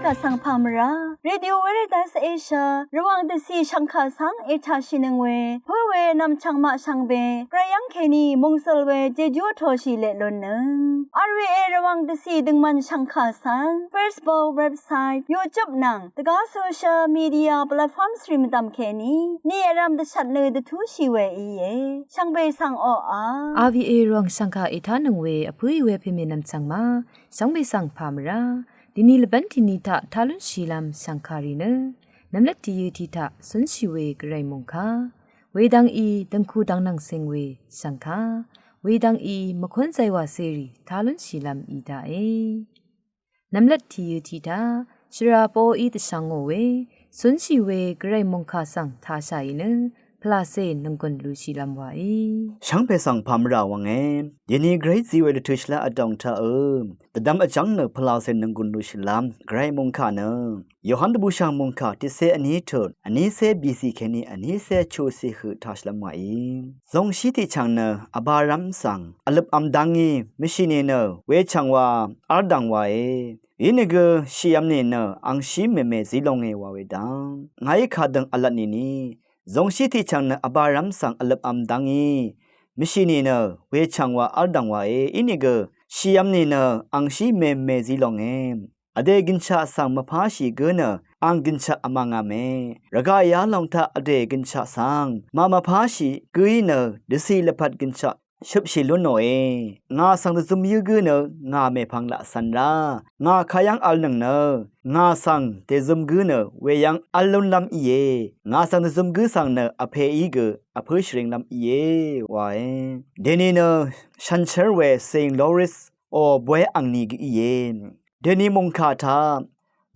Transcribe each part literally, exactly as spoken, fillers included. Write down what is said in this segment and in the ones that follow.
Vsvng pà mvrá Radio Veritas Asia Rvwàng dvcì shv̀ngkà svng ètàshìnøng we pǿ we nv̀mchv̀ng maq shvngbe gvray yv́ng kèní mòngsøl we jejú vtoshì leq lunnøng. R V A Rvwàng dvcì døngmvn shv̀ngkà svng Facebook, website, YouTube nvng dvgá social media platforms rì mvdv̀m kèní ni vrv̄m dvshvt nø dvtúshì we íe. Shvngbe svng oqà R V A Rvwàng shv̀ngkà ètánøng we vpǿì we pèmè nv̀mchv̀ng ma shvngbe svng pà mvrá dini lvbv́n tini taq tá lúnshìlv́m shv̀ngkàrì nø nvmlvt tìyø tiq taq cúnshì we gvray mòngkà wedvng í dv̀ngku dv̀ngnv̀ng cing we shv̀ngkà wedvng í mvkún zaywà cèrì tá lúnshìlv́m í daqe. Nvmlvt tìyø tiq taq shvra poqí dvshvngò we cúnshì we gvray mòngkà svng tāshàì nø pvlàcè nònggùn lushìlv́m wàí. Shvngbe svng pà mvrá wvnge dini gvray zí we dvtø̄shìlá vdòng taqø̄ dvdvm vjv́ng nø pvlàcè nònggùn lushìlv́m gvray mòngkà nø Yohan dvbùshv̀ng mòngkà tiqcé vní tut vnícé bìcì kèní vnícé chuqcì høq tāshìlv́m wàí. Zòngshí tiqchv̀ng nø vbārv́m svng vløpvm dá ngí mvshì nìnø wechv̀ng wa v́ldv̀ng wàe. Inìgø shìv́m nìnø angshí mèmè zí longe wa we dv́ng ngàí kadøng vlvt nìni zòngshí tiqchv̀ng nø vbārv́m svng vløpvm dá ngí mvshì nìnø wechv̀ng wa v́ldv̀ng wàe. Inìgø shìv́m nìnø angshí mèmè zí longe vdè gønshaq svng mvpáshì gǿ nø ang gønshaq vmvngv̄me. Rvgaq yalòng taq vdè gønshaq svng màmvpáshì gǿí nø dvcì lvpat gønshaq shøpshì lúnòe. Ngà svng dvzøm yǿ gǿ nø ngà mèpvng laq cv̄n rá. Ngà kayv́ng v̄lnøng nø ngà svng dèzøm gǿ nø weyv́ng v́l lúnlv́m íe. Ngà svng dvzøm gǿ svng nø vpèí gø vpǿ shvringlv́m íe wae. Dèni nø shànshér we Saint Louis ò bóy angni gø íe. Dèni mòngkà taq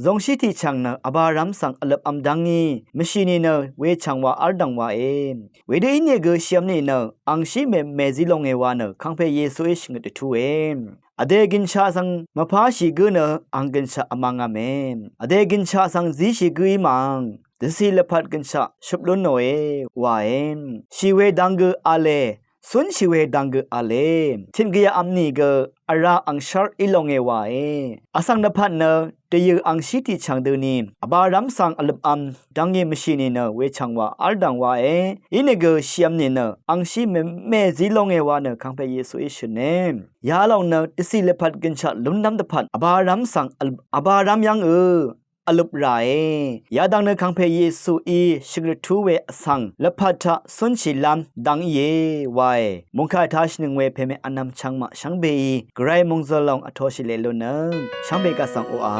zòngshí tiqchv̀ng nø vbārv́m svng vløpvm dá ngí mvshì nìnø wechv̀ng wa v́ldv̀ng wàe. Wedø ínìgø shìv́m nìnø angshí mèmè zí longe wa nø kàngpè Yesuí shvngøt dvtúe. Vdè gønshaq svng mvpáshì gǿ nø ang gønshaq vmvngv̄me. Vdè gønshaq svng zíshì gǿí mv̀ng dvcì lvpat gønshaq shøp lúnòe wae. Shì we dang gø v̄le cúnshì we dang gø v̄le. Tìn gvyaqvm nìgø vrá angshv́r í longe wae. Vsvng lvpat nø dvyø̀ angshí tiqchv̀ng døni vbārv́m svng vløpvm dá ngí mvshì nìnø wechv̀ng wa v́ldv̀ng wae. Inìgø shìv́m nìnø angshí mèmè zí longe wa nø kàngpè Yesuí shø̀ne. Yalòng nø dvcì lvpat gønshaq lúnlv́m dvpvt vbārv́m svng vbārv́m yv́ngø vlup ràe. Yadvng nø kàngpè Yesuí shvngøt dvtú we vsvng lvpat taq cúnshìlv́m dang íe wae. Mòngkà ètāshìnøng we pèmè vnvm chv̄ng maq shvngbeí gvray mòngzø̀l lòng vtoshì leq lunnøng shvngbe gvsvng oqà.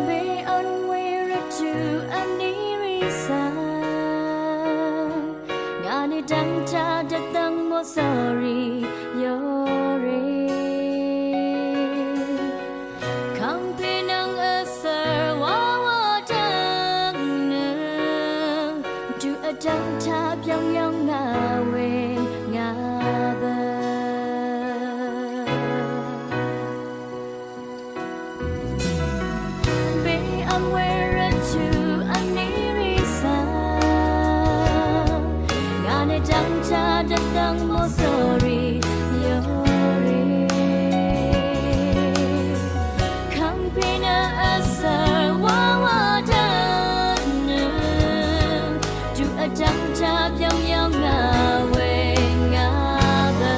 Beón we rvtú vní rì svng ngà nø dv́ngtaq dvdv́ng mòsórí yore. Kàngpè nvng vsvr wawa dv́ng nø dø vdv́ngtaq byv́ng yv́ng ngà we ngà bø. Beón we rvtú vní rì svng ngà nø dv́ngtaq dvdv́ng mòsórí yore. Kàngpè nø vsvr wawa dv́ng nø dø vdv́ngtaq byv́ng yv́ng ngà we ngà bø.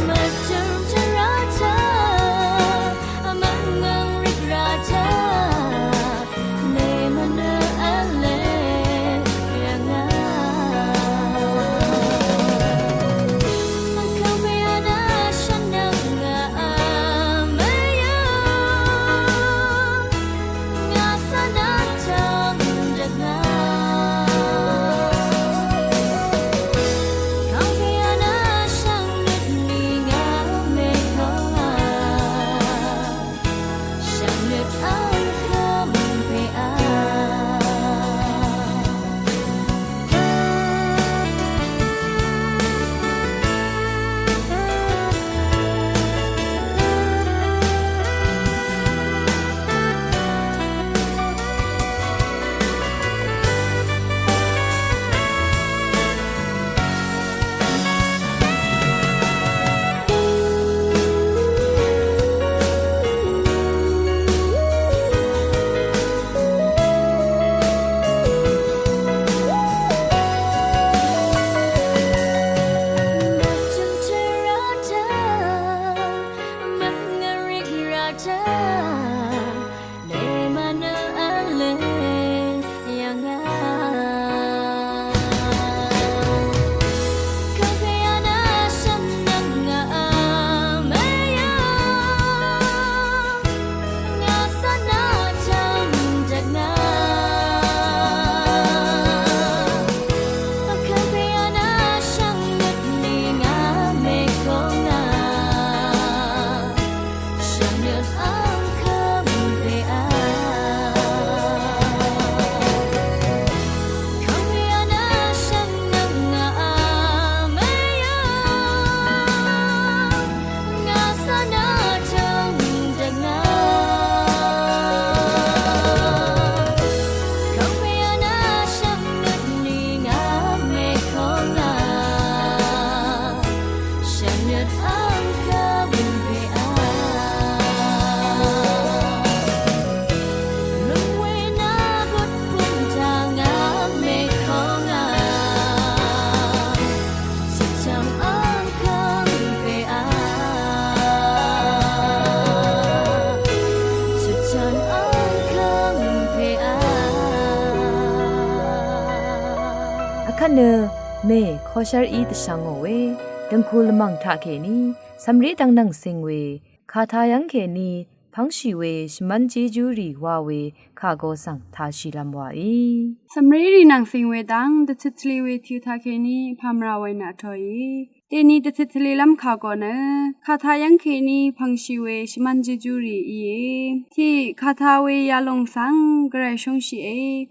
Mvtø̀m tvrà taq vmv́ng ngv̀ng rìk rà taq nèmvnø v̄le yv̀ngà. Mè, kosharì dvshvngò we, dvngku lvmv̀ng taqkèní, cv̀mré dvng nvng cing we, kàtā yv́ngkèní, pv́ngshì we, shvmv́n jéjúrì wa we, kàgo svng tāshìlv́m wàí. Cv̀mrérì nvng cing we dvng, dvcit tvlē we tø taqkèní, pàmvrà we nø vtōì. Dèni dvcit tvlēlv́m kàgo nø, kàtā yv́ngkèní, pv́ngshì we, shvmv́n jéjúrì íe. Tiq, kàtā we yalòng svng, gvray shóngshìe.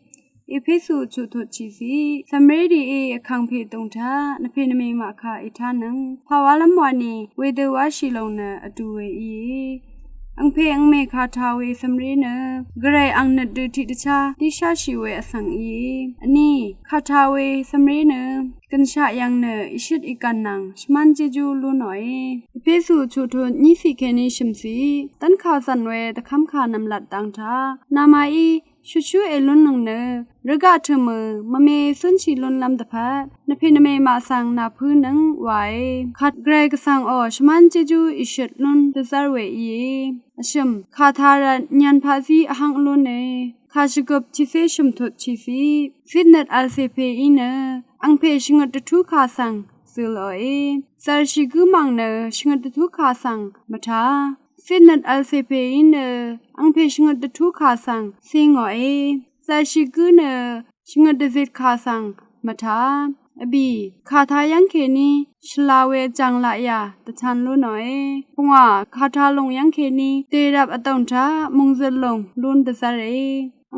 Epesu chuqtut chisiq, cv̀mrérìé vkàngpè dòng taq, nvpè nvmè maqkà ètánøng, pàwálv́m wani, wedø wáshì lòng nø vdu we íe. Angpè angmè kàtā we cv̀mré nø, gvray ang nøt dø tiqdvchá, dísháshì we vsvng íe. Vní, kàtā we cv̀mré nø, gønshaq yv̀ng nø, ìshøt ìgv̀n nvng, shvmán jejú lú nòe. Epesu chuqtut, nyísiq kèní shø̀msiq, dv́nkà zv̀n we, dvkv́mkà nv̀mlat dang taq, namaqí, shutshú èlúnnøng nø, rvgaq tø̀mø, mvme cúnshì lúnlv́m dvpvt, nvpè nvmè maq svng nàpǿnøng wae, kàt gvray gvsvngò, shvmán jejú ìshøt lún dvzv́r we íe. Vshø̀m, kàtā rvt, nyan paqzí vháng lúne, kàshvgøp tiqcé shø̀mtut chisiq, zitnøt vlcè pè í nø, angpè shvngøt dvtú kà svng, zø̄lòe, zàrshì gǿ mv̀ng nø, shvngøt dvtú kà svng, mvtá, zitnøt vlcè pè í nø, angpè shvngøt dvtú kà svng, cingòe, zàrshì gǿ nø, shvngøt dvzit kà svng, mvtá, vbì, kàtā yv́ngkèní, shvla we jàng laqyà, dvtan lú nòe, pungwà, kàtā lòng yv́ngkèní, dèrvp vdòng taq, mòngzø̀l lòng, lún dvzv́re.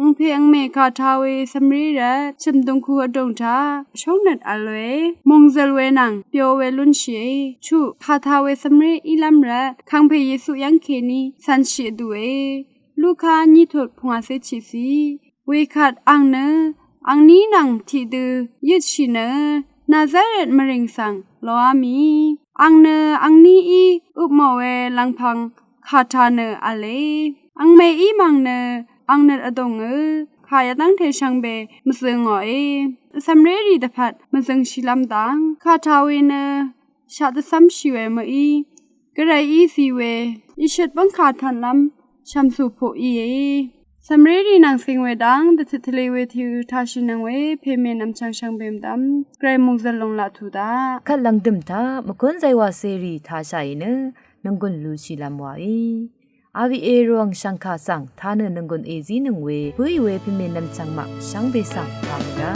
Angpè angmè kàtā we cv̀mré rvt, chø̀m døngku vdòng taq, shóngnøt vl we, mòngzø̀l we nvng, pyo we lúnshìe, chuq, kàtā we cv̀mré ílv́m rvt, kàngpè Yesu yv́ngkèní, cv̀nshì vdùe. Luka nyí tut pungwàcé chiqsiq, wekvt ang nø, angní nvng tiqdø, yøtshì nø, Nazaret mvrìng svng, loá mì, ang nø, angníí, øpmò we lvngpv̄ng, kàtā nø v̄le. Angmèí mv̀ng nø, ang nøt vdòngø, kà yadv́ngte shvngbe, mvzø̄ ngòe. Vcv̀mrérì dvpvt, mvzø̄ngshìlv́m dang, kàtà we nø, shaq dvcv́mshì we mø̀í, gvrayí zì we, ìshøt bǿngkà tv̀nlv́m, shv̀msù poq íe. Cv̀mrérì nvng cing we dang, dvtøt tvlē we tø tāshìnøng we, pèmè nvmchvng shvngbe mvdv́m, gvray mòngzø̀l lòng laq tuq daq. Kvt lv̀ngdø̀m taq, mvkún zaywà cèrì tāshàì nø, nònggùn lushìlv́m wàí. R V A Rvwàng shv̀ngkà svng tanø nònggùn èzínøng we, bǿì we pèmè nvmchvng maq shvngbe svng taq mvdá.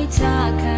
Taka